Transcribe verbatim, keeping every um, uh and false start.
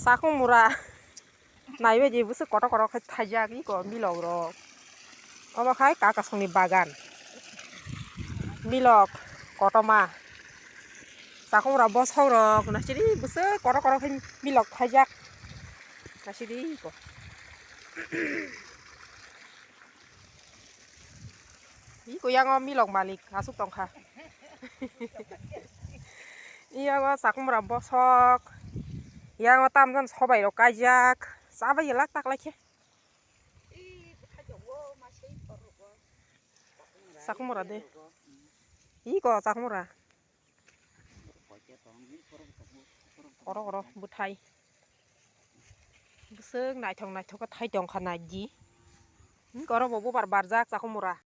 Chakung mura. Naibaidi bwswk kotor kotor khe thaijak iko milok rok. Omo khai kakasongni bagan. Milok kotorma. Chakung mura bosong rok naisidi bwswk kotor kotor khe milok thaijak. Naisidi iko. Iko yango milok malik aswk tongkha. Yango chakung mura bosok. Yango tamjani sobai rok kaijak. Chabai elak taklaikhe. Chakung mura de. Iko chakung mura. Oro oro bwthai. Bwswk naithok naithok khe thai tongkha naidi. Oro bo bubar barjak chakung mura.